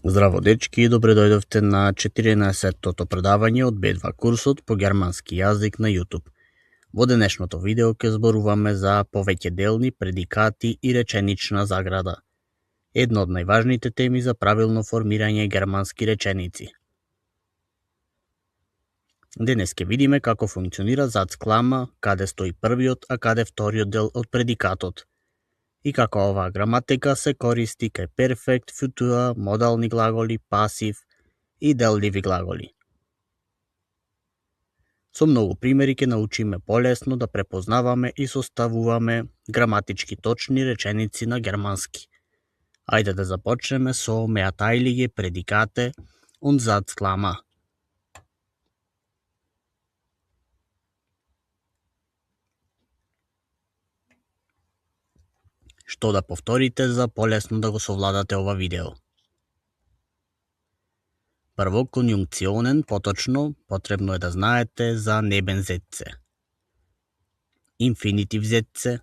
Здраво дечки и добре дојдовте на 14-тото предавање од B2 курсот по германски јазик на YouTube. Во денешното видео ќе зборуваме за повеќеделни предикати и реченична заграда. Една од најважните теми за правилно формирање германски реченици. Денес ќе видиме како функционира зацклама, каде стои првиот, а каде вториот дел од предикатот. И како оваа граматика се користи кај перфект, футуа, модални глаголи, пасив и делливи глаголи. Со многу примери ќе научиме полесно да препознаваме и составуваме граматички точни реченици на германски. Ајде да започнеме со mehrteilige Predikate und Satzklammer. Што да повторите за полесно да го совладате ова видео. Прво, конјункционен, поточно, потребно е да знаете за Nebensätze. Infinitivsätze,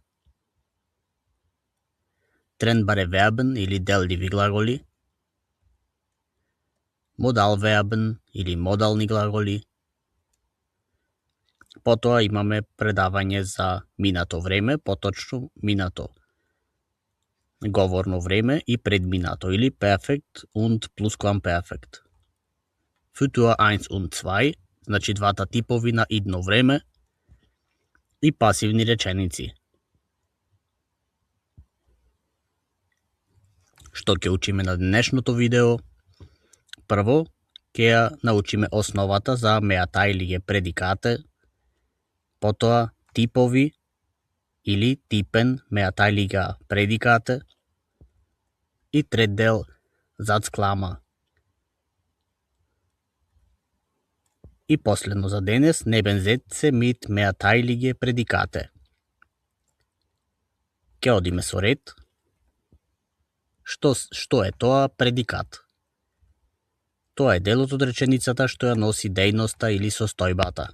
trennbare Verben или делливи глаголи, Modalverben или модални глаголи. Потоа имаме предавање за минато време, поточно минато говорно време и предминато или Perfect und Plusquamperfect. Futur 1 und 2, значи двата типови на идно време и пасивни реченици. Што ќе учиме на денешното видео? Прво, ќе ја научиме основата за mehrteilige Predikate, потоа типови или типен mehrteiliger Predikate и трет дел Satzklammer. И последно за денес Nebensätze mit mehrteilige Predikate. Ќе одиме со ред. Што е тоа предикат? Тоа е делот од реченицата што ја носи дејноста или состојбата.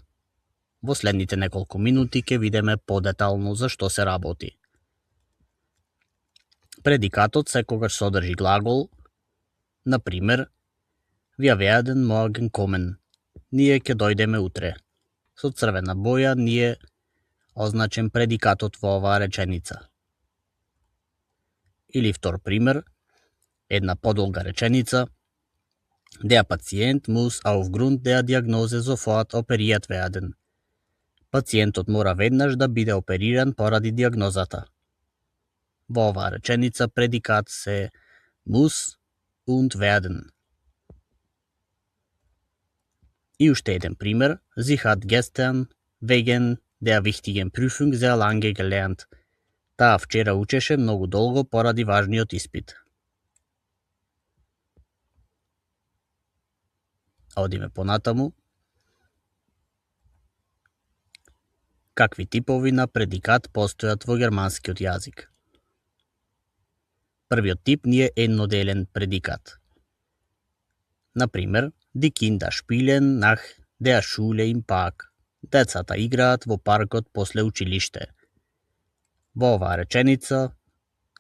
Во следните неколку минути ќе видиме подетално за што се работи. Предикатот секогаш содржи глагол, например, wir werden morgen kommen. Ние ќе дојдеме утре. Со црвена боја ние означен предикатот во оваа реченица. Или втор пример, една подолга реченица. Der Patient muss aufgrund der Diagnose sofort operiert werden. Пациентот мора веднаш да биде опериран поради диагнозата. Во оваа реченица предикат се muss und werden. И уште еден пример. Sie hat gestern wegen der wichtigen Prüfung sehr lange gelernt. Таа вчера учеше многу долго поради важниот испит. Одиме понатаму. Какви типови на предикат постојат во германскиот јазик? Првиот тип ни е едноделен предикат. Например, die Kinder spielen nach der Schule im Park. Децата играат во паркот после училиште. Во оваа реченица,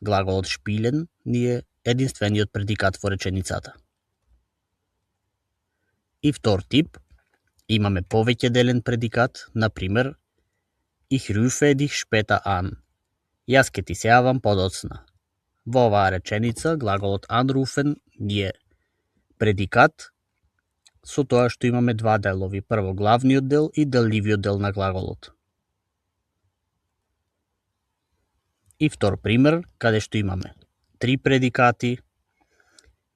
глаголот spielen ни е единствениот предикат во реченицата. И втор тип, имаме повеќеделен предикат, например, ich rufe dich später an. Јас ке ти се јавам подоцна. Во оваа реченица, глаголот anrufen ни е предикат, со тоа што имаме два делови, прво главниот дел и делливиот дел на глаголот. И втор пример, каде што имаме три предикати.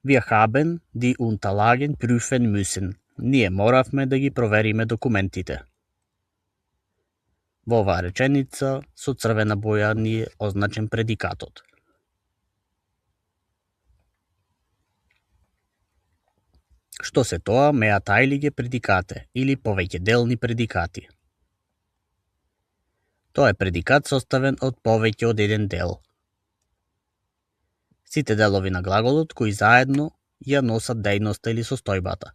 Wir haben die Unterlagen prüfen müssen. Ние моравме да ги провериме документите. Во оваа реченица со црвена боја ни е означен предикатот. Што се тоа mehrteilige Predikate или повеќеделни предикати? Тоа е предикат составен од повеќе од еден дел. Сите делови на глаголот кои заедно ја носат дејноста или состојбата,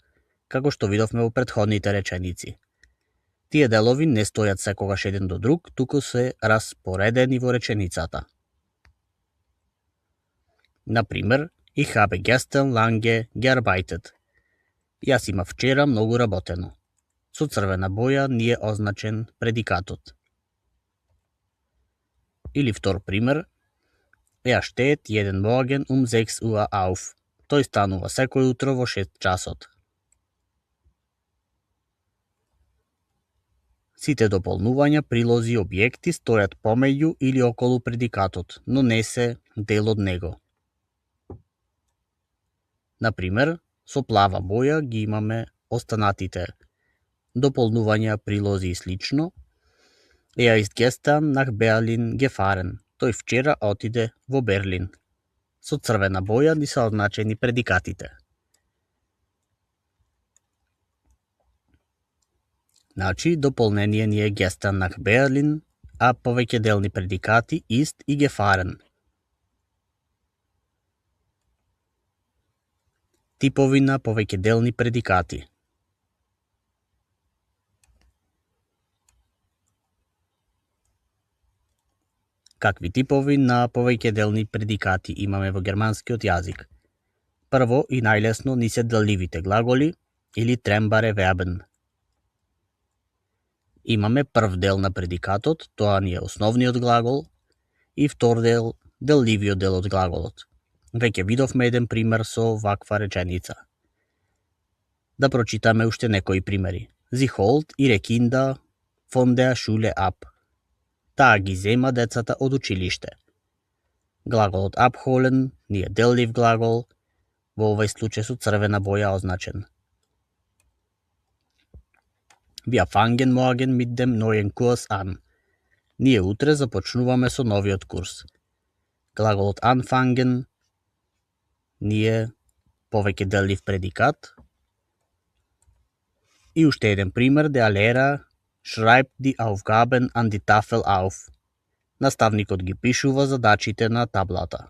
како што видовме во претходните реченици. Тие делови не стојат секогаш еден до друг, туку се распоредени во реченицата. Например, Ich habe gestern lange gearbeitet. Јас имав вчера многу работено. Со црвена боја ни е означен предикатот. Или втор пример. Er steht jeden Morgen 6 Uhr auf. Тој станува секој утро во 6 часот. Сите дополнувања, прилози и објекти стојат помеѓу или околу предикатот, но не се дел од него. Например, со плава боја ги имаме останатите дополнувања, прилози и слично. Er ist gestern nach Berlin gefahren. Тој вчера отиде во Берлин. Со црвена боја ни се означени предикатите. Значи, дополнение ни е gestern nach Berlin, а повеќе делни предикати ist и gefahren. Типови на повеќе делни предикати. Какви типови на повеќе делни предикати имаме во германскиот јазик? Прво и најлесно ни се делливите глаголи или trennbare Verben. Имаме прв дел на предикатот, тоа ни е основниот глагол, и втор дел, делливиот дел од глаголот. Веќе видовме еден пример со ваква реченица. Да прочитаме уште некои примери. Sie holt ihre Kinder von der Schule ab. Таа ги зема децата од училиште. Глаголот abholen ни е деллив глагол, во овој случај со црвена боја означен. Wir fangen morgen mit dem neuen Kurs an. Ние утре започнуваме со новиот курс. Глаголот anfangen ни е повеќе деллив предикат. И уште еден пример, der Lehrer schreibt die Aufgaben an die Tafel auf. Наставникот ги пишува задачите на таблата.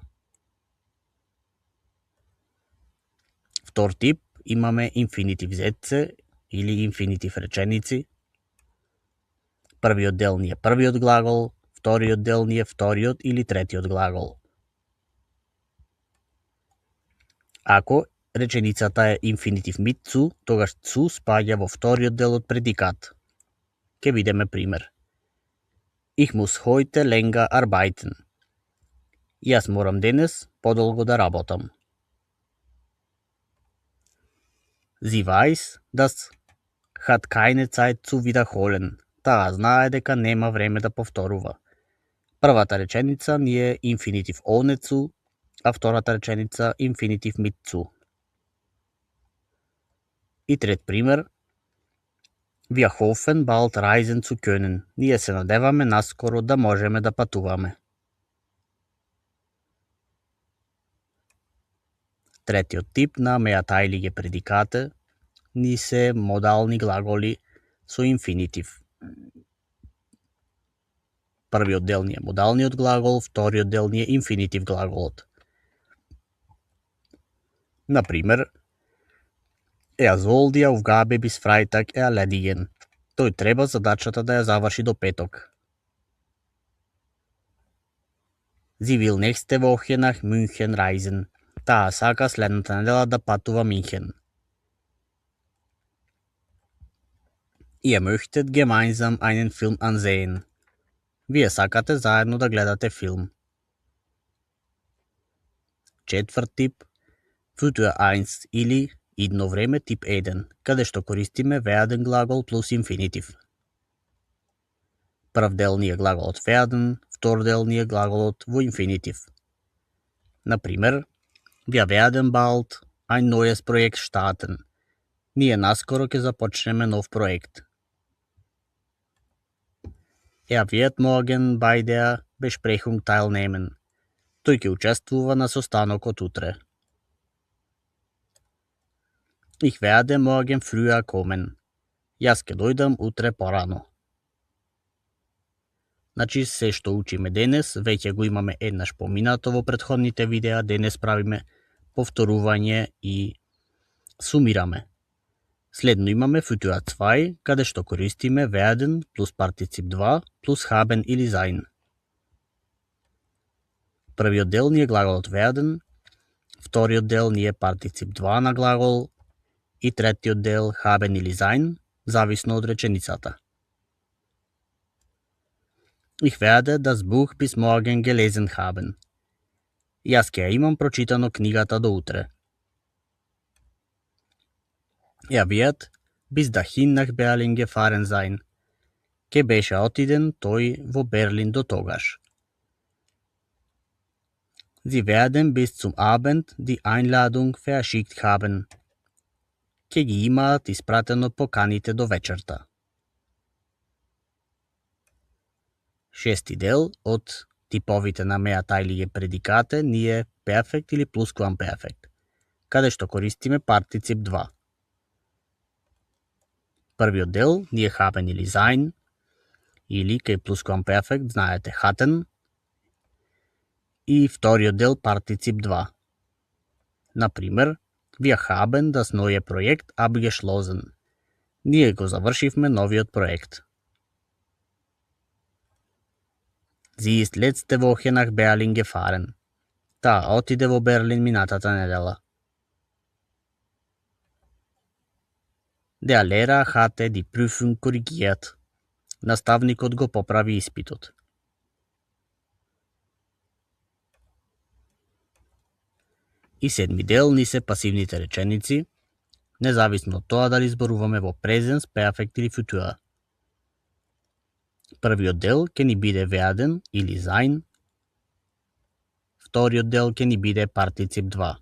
Втор тип имаме инфинитив зетце или инфинитив реченици. Првиот дел ни е првиот глагол, вториот дел ни е вториот или третиот глагол. Ако реченицата е инфинитив mit zu, тогаш zu спаѓа во вториот дел од предикат. Ке видиме пример. Ich muss heute länger arbeiten. Јас морам денес подолго да работам. Sie weiß, das hat keine Zeit zu wiederholen. Таа знае дека нема време да повторува. Првата реченица ни е инфинитив ohne zu, а втората реченица инфинитив mit zu. И трет пример. Wir hoffen bald reisen zu können. Ние се надеваме наскоро да можеме да патуваме. Третиот тип на мејатајлиге предикате ни се модални глаголи со инфинитив. Првиот дел ни е модалниот глагол, вториот дел ни е инфинитив глаголот. Например, soll die Aufgabe bis Freitag erledigen. Тој треба задачата да ја заврши до петок. Sie will nächste Woche nach München reisen. Таа сака следната недела да патува Минхен. Ihr möchtet gemeinsam einen Film ansehen. Вие сакате заедно да гледате филм. Четврт тип, Futur 1 или идно време тип 1, каде што користиме werden глагол плюс инфинитив. Прв дел ни е глаголот werden, втор дел ни е глаголот во инфинитив. Например, wir werden bald ein neues Projekt starten. Ние наскоро ќе започнеме нов проект. Wird morgen bei der Besprechung teilnehmen. Тој ќе учествува на состанокот утре. Ich werde morgen früher kommen. Јас ќе дојдам утре порано. Значи, се што учиме денес, веќе го имаме еднаш поминато во претходните видеа, денес правиме повторување и сумираме. Следно имаме Futur 2, каде што користиме werden плюс партицип 2 плюс haben или sein. Првиот дел ни е глаголот werden, Вториот дел ни е партицип 2 на глагол и третиот дел haben или sein, зависно од реченицата. Ich werde das Buch bis morgen gelesen haben. Јас ќе имам прочитано книгата до утре. Er wird bis dahin nach Berlin gefahren sein. Ке беше отиден тој во Берлин до тогаш. Sie werden bis zum Abend die Einladung verschickt haben. Ке ги имаат испратено поканите до вечерта. Шести дел од типовите на меатајлиге предикате ни е перфект или плусквамперфект, каде што користиме партицип 2. Првиот дел ни е haben или sein, или кај плусквамперфект знаете hatten, и вториот дел партицип 2. Например, wir haben das neue Projekt abgeschlossen. Ние го завршивме новиот проект. Sie ist letzte Woche nach Berlin gefahren. Таа отиде во Берлин минатата недела. Der Lehrer hatte die Prüfung korrigiert. Наставникот го поправи испитот. И седми дел ни се пасивните реченици, независно од тоа дали зборуваме во презенс, перфект или футура. Првиот дел ќе ни биде werden или sein, вториот дел ќе ни биде партицип 2.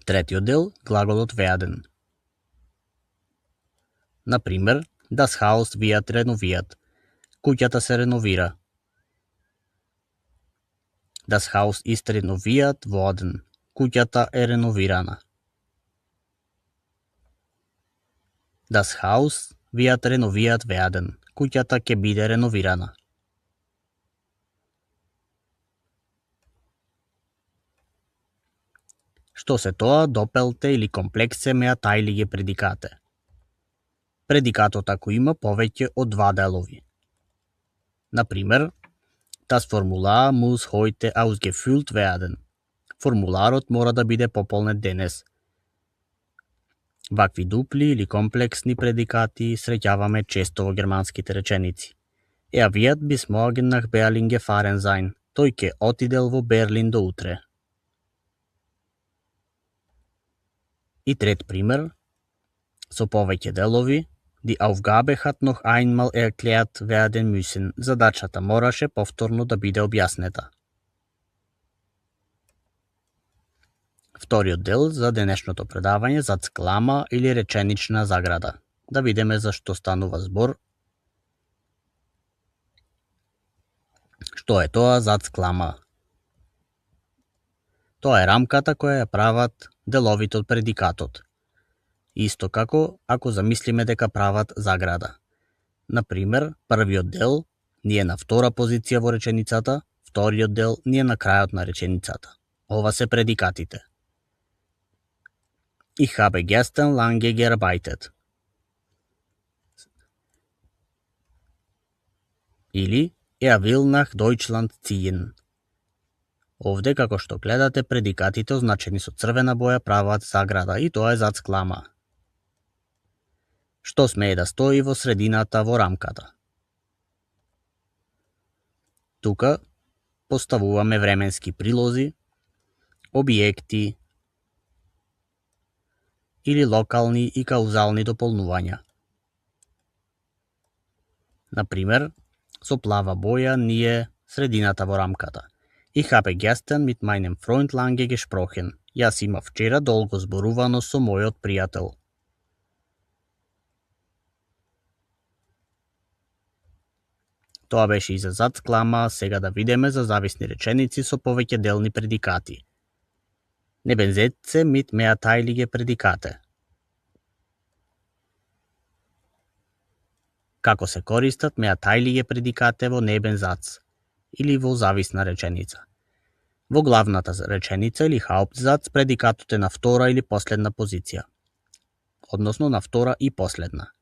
Третиот дел глаголот werden. Например, das Haus wird renoviert. Куќата се реновира. Das Haus ist renoviert worden. Куќата е реновирана. Das Haus wird renoviert werden. Куќата ќе биде реновирана. Што се тоа допелте или комплексе меатајлиге предикате? Предикатот ако има повеќе од два делови. Например, das Formular muss heute ausgefüllt werden. Формуларот мора да биде пополнет денес. Вакви дупли или комплексни предикати среќаваме често во германските реченици. Er wird bis morgen nach Berlin gefahren sein. Тој ќе отидел во Берлин до утре. И трет пример, со повеќе делови, die Aufgabe hat noch einmal erklärt werden müssen. Задачата мораше повторно да биде објаснета. Вториот дел за денешното предавање зацклама или реченична заграда. Да видиме за што станува збор. Што е тоа зацклама? Тоа е рамката која ја прават деловите од предикатот. Исто како ако замислиме дека прават заграда. Например, првиот дел ни е на втора позиција во реченицата, вториот дел ни е на крајот на реченицата. Ова се предикатите. Ich habe gestern lange gearbeitet. Или Er will nach Deutschland ziehen. Овде, како што гледате, предикатите означени со црвена боја прават заграда и тоа е зацклама. Што смее да стои во средината во рамката? Тука поставуваме временски прилози, објекти или локални и каузални дополнувања. Например, со плава боја ни е средината во рамката. Ich habe gestern mit meinem Freund lange gesprochen. Јас имав вчера долго зборувано со мојот пријател. Тоа беше и за зацклама, сега да видиме за зависни реченици со повеќе делни предикати. Nebensätze mit mehrteilige Predikate. Како се користат mehrteilige предикате во небензац или во зависна реченица. Во главната реченица или Hauptsatz предикатот е на втора или последна позиција, односно на втора и последна.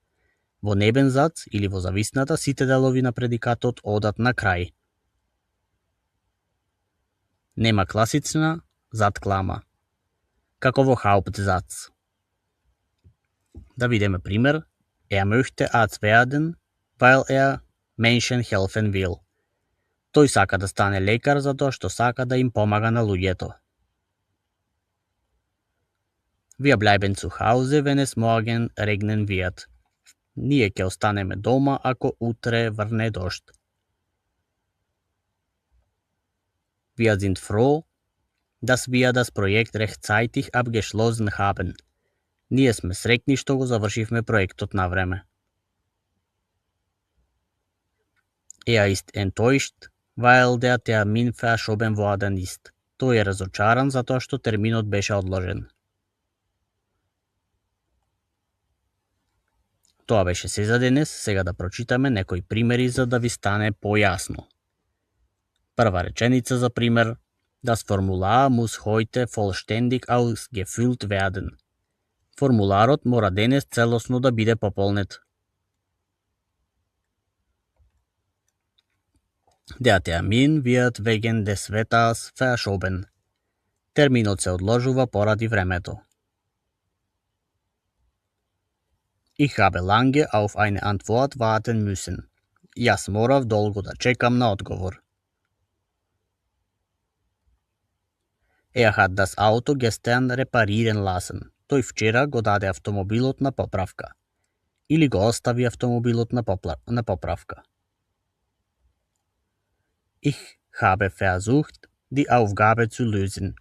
Во небензац или во зависната сите делови на предикатот одат на крај. Нема класична заткляма, како во Hauptsatz. Да видиме пример. Möchte Arzt werden, weil Menschen helfen will. Тој сака да стане лекар затоа што сака да им помага на луѓето. Wir bleiben zu Hause, wenn es morgen regnen wird. Ние ќе останеме дома ако утре врне дожд. Wir sind froh, dass wir das Projekt rechtzeitig abgeschlossen haben. Ние сме среќни што го завршивме проектот на време. Ist enttäuscht, weil der Termin verschoben worden ist. Тој е разочаран затоа што терминот беше одложен. Тоа беше се за денес, сега да прочитаме некои примери за да ви стане појасно. Прва реченица за пример. Das Formular muss heute vollständig ausgefüllt werden. Формуларот мора денес целосно да биде пополнет. Der Termin wird wegen des Wetters verschoben. Терминот се одложува поради времето. Ich habe lange auf eine Antwort warten müssen. Јас морав долго да чекам на одговор. Hat das Auto gestern reparieren lassen. Тој вчера го даде автомобилот на поправка. Или го остави автомобилот на поправка. Ich habe versucht, die Aufgabe zu lösen.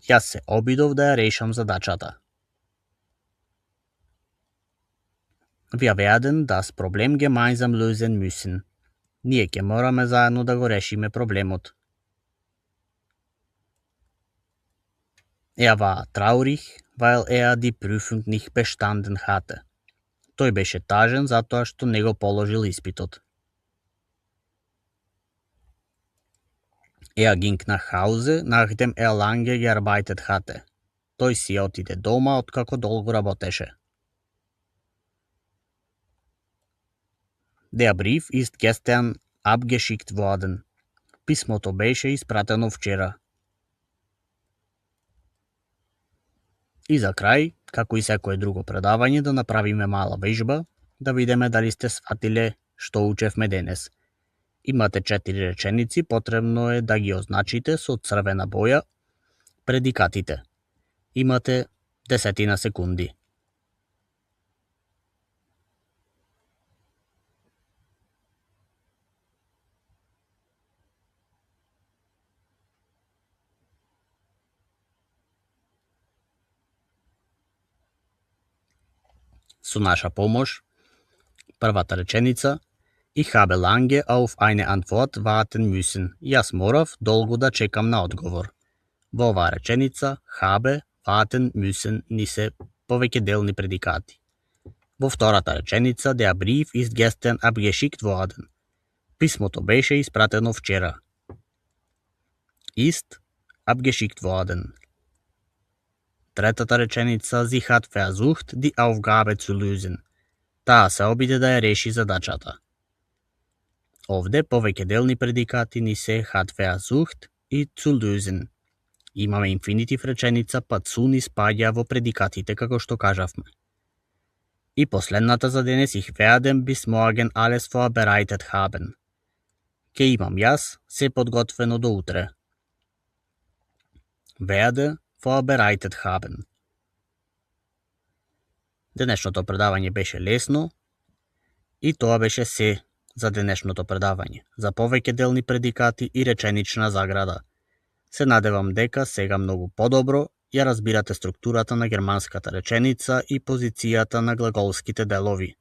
Јас се обидов да ја решам задачата. Wir werden das Problem gemeinsam lösen müssen. Ние ќе мораме заедно да го решиме проблемот. War traurig, weil die Prüfung nicht bestanden hatte. Тој беше тажен затоа што не го положил испитот. Ging nach Hause, nachdem lange gearbeitet hatte. Тој си отиде дома откако долго работеше. Der Brief ist gestern abgeschickt worden. Писмото беше испратено вчера. И за крај, како и секое друго предавање, да направиме мала вежба, да видиме дали сте сватиле што учевме денес. Имате 4 реченици, потребно е да ги означите со црвена боја предикатите. Имате 10 секунди. Со наша помош, првата реченица. Ich habe lange auf eine Antwort warten müssen. Јас морав долго да чекам на одговор. Во оваа реченица, habe, warten müssen ни се повеќе делни предикати. Во втората реченица, der Brief ist gestern abgeschickt worden. Писмото беше испратено вчера. Ist abgeschickt worden. Третата реченица, sie hat versucht, die Aufgabe zu lösen. Таа се обиде да ја реши задачата. Овде повеќе делни предикати ни се hat versucht и zu lösen. Имаме инфинитив реченица, па zu ни спаѓа во предикатите како што кажавме. И последната за денес, ich werde bis morgen alles vorbereitet haben. Ке имам јас се подготвено до утре. Werde vorbereitet haben. Денешното предавање беше лесно и тоа беше се за денешното предавање. За повеќе делни предикати и реченична заграда. Се надевам дека сега многу подобро ја разбирате структурата на германската реченица и позицијата на глаголските делови.